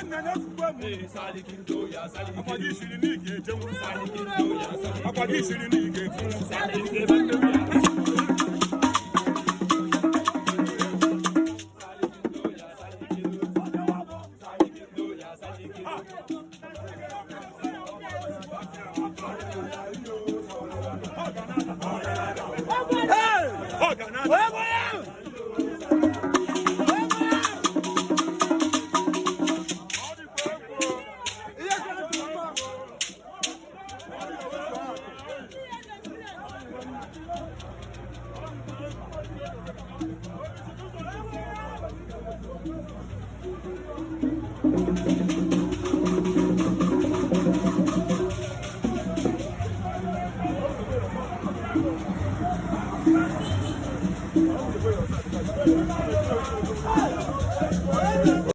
Nwanne na-efukwe m. Akwa gị siri na ị ga-ejenwu. Akwa gị siri na ị ga-ejenwu. Ọ ga na-ada.